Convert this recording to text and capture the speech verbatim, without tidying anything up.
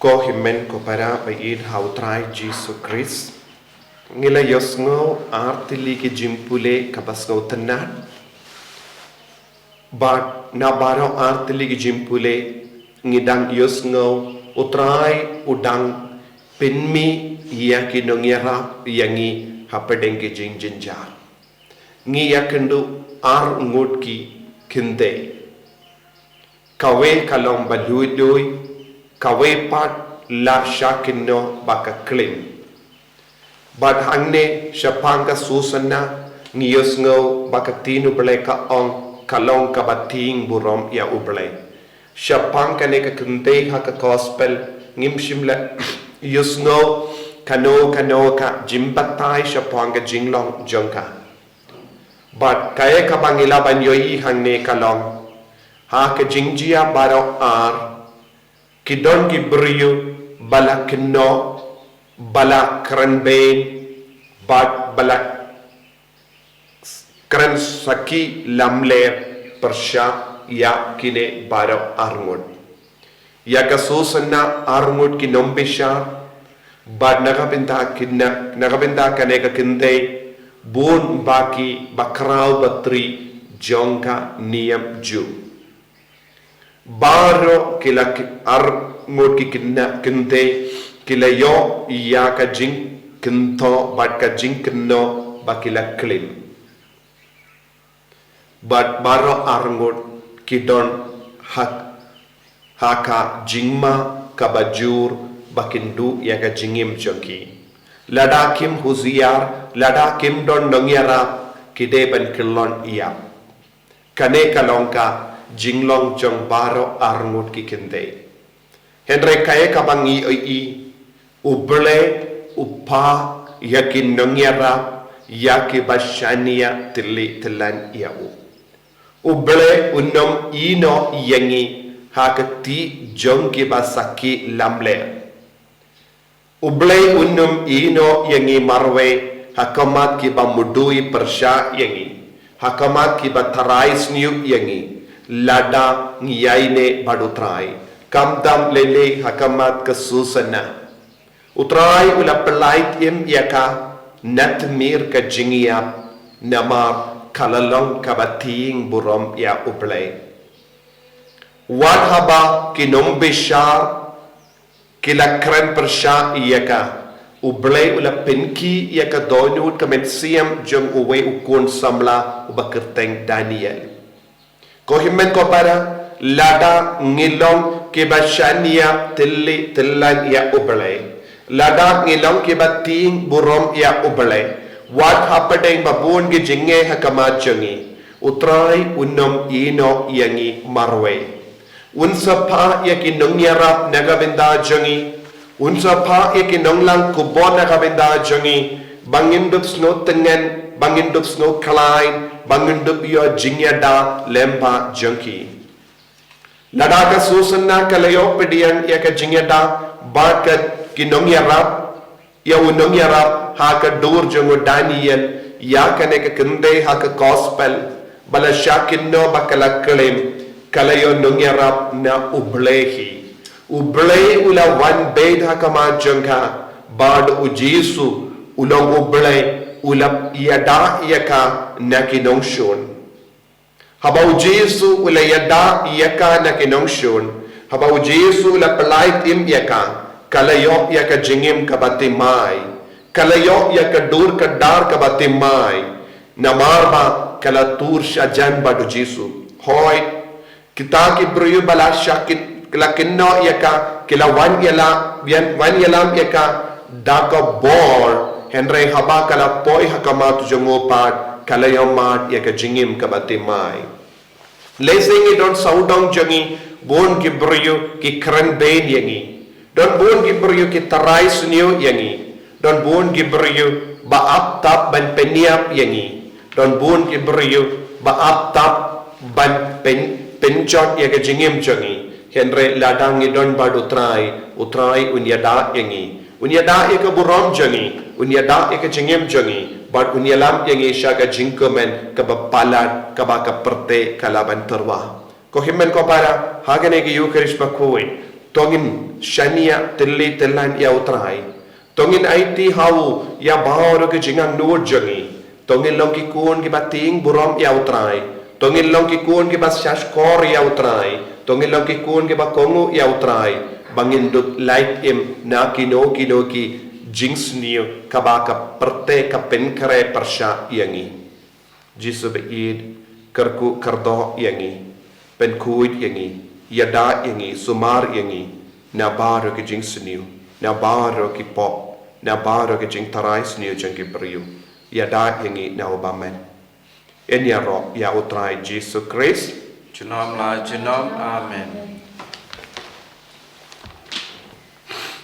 Ko hynmen ko para ba ïeit ha u Trai Jisu Khrist, ngi la ïohsngew ar tylli ki jingpule kaba sngewtynnat. Bad na baroh ar tylli ki jingpule ngi dang ïohsngew u Trai u dang pynmih ïa ki nongïarap ïa ngi hapdeng ki jingjynjar. Ngi ïakynduh ar ngut ki kynthei. Kawei ka long ba lui lui, kawei pat la shah kynnoh ba ka klim. Bad hangne shaphang ka Susanna ngi ïohsngew ba ka ktien U Blei ka ong ka long kaba tieng burom ïa U Blei. Shaphang kane ka kynthei ha ka gospel ngim shym la ïohsngew kano kano ka jingbatai shaphang ka jinglong jong ka. Bad kaei kaba ngi lah ban ïohi hangne ka long, ha ka jingjia baroh ar, ki don ki briew ba la kynnoh, ba la kren beiñ, bad ba la kren sakhi lamler pyrshah ïa kine baroh ar ngut. Ïa ka Susanna ar ngut ki nongbishar, bad na ka bynta kine, na ka bynta kane ka kynthei, bun ba ki bakhraw batri jong ka niam Jiw. Baroh ki la ki, ar ngut ki kynna, kynthei, ki la ïoh ïa ka jingkynthoh bad ka jingkynnoh ba ki la klim. Bad baroh ar ngut ki don ha, ha ka jingma kaba jur ba kin duh ïa ka jingim jong ki. Lada kim husiar, lada kim don nongïarap, ki dei ban kyllon ïap. Kane ka long ka jinglong jong baroh ar ngut ki kynthei. Hynrei kaei kaba ngi ïohi, U Blei u phah ïa ki nongïarap ïa kiba shaniah tylli tyllan ïa u. U Blei un ym ïehnoh ïa ngi ha ka kti jong kiba sakhi lamler. U Blei un ym ïehnoh ïa ngi marwei ha khmat kiba mudui pyrshah ïa ngi, ha khmat kiba tharai sniew ïa ngi, lada ngi ïaineh bad U Trai. Khamtam lei lei ha khmat ka Susanna. U Trai u la pyllait im ïa ka na tmier ka jingïap, namar ka la long kaba tieng burom ïa U Blei. Wat haba ki nongbishar ki la kren pyrshah ïa ka, U Blei u la pynkhih ïa ka dohnud ka mynsiem jong uwei u khun samla uba kyrteng Daniel. Ko hynmen ko para, lada ngi long kiba shaniah tylli tyllan ïa U Blei, lada ngi long kiba tieng burom ïa U Blei, wat hapdeng ba bun ki jingeh ha khmat jong ngi, U Trai un ym ïehnoh ïa ngi marwei. Un sa phah ïa ki nongïarap na ka bynta jong ngi. Un sa phah ïa ki nonglang khubor na ka bynta jong ngi, ba ngin dup sngewtngen, ba ngin dup sngewkhlaiñ, ba ngin dup ïoh jingïada lem bad jong ki. Lada ka Susanna ka la ïoh pdiang ïa ka jingïada bad ka ki nongïarap, ïa u nongïarap ha ka dur jong u Daniel, ïa kane ka kynthei ha ka gospel ba la shah kynnoh ba ka la klim, ka la ïoh nongïarap na U Blei hi. U Blei u la wan beit ha khmat jong ka, bad U Jisu u long U Blei u la ïada ïa ka na ki nongshun. Haba U Jisu u la ïada ïa ka na ki nongshun, haba U Jisu u la pyllait im ïa ka, ka la ïoh ïa ka jingim kaba thymmai, ka la ïoh ïa ka dur ka dar kaba thymmai, namar ba ka la tur shajan bad U Jisu. Hooid, kita ki briew ba la shah kyn-, la kynnoh ïa ka, ki la wan ïalam, wan, wan ïalam ïa ka da ka bor, hynrei haba ka la poi ha khmat jong u pat, ka la ïoh mad ïa ka jingim kaba thymmai. Lehse ngi don sawdong jong ngi, bun ki briew ki kren beiñ ïa ngi. Don bun ki briew ki tharai sniew ïa ngi. Don bun ki briew ba ap tap ban pynïap ïa ngi. Don bun ki briew ba ap tap ban pyn-, pynjot ïa ka jingim jong ngi. Hynrei lada ngi don bad U Trai, U Trai un ïada ïa ngi. Un ïada ïa ka burom jong ngi, un ïada ïa ka jingim jong ngi, bad un ïalam ïa ngi sha ka jingkmen kaba palat, kaba ka pyrthei ka lah ban tyrwa. Ko hynmen ko para, ha kane ka Ïukharist bakhuid, To ngin shaniah tylli tyllan ïa U Trai. To ngin aiti ha u ïa baroh ki jingangnud jong ngi. To ngin long ki khun kiba tieng burom ïa U Trai. To ngin long ki khun kiba shahshkor ïa U Trai. To ngin long ki khun kiba kohnguh ïa U Trai. Ba ngin dup lait im na kino kino ki jingsniew kaba ka pyrthei ka pynkhreh pyrshah ïa ngi. Jisu ba ïeit, kyrkhu kyrdoh ïa ngi, pynkhuid ïa ngi, ïada ïa ngi, sumar ïa ngi na baroh ki jingsniew, na baroh ki pop, na baroh ki jingtharai sniew jong ki briew. Ïada ïa ngi na u bymman. Yn ïaroh ïa U Trai Jisu Khrist. Junom la junom. Amen.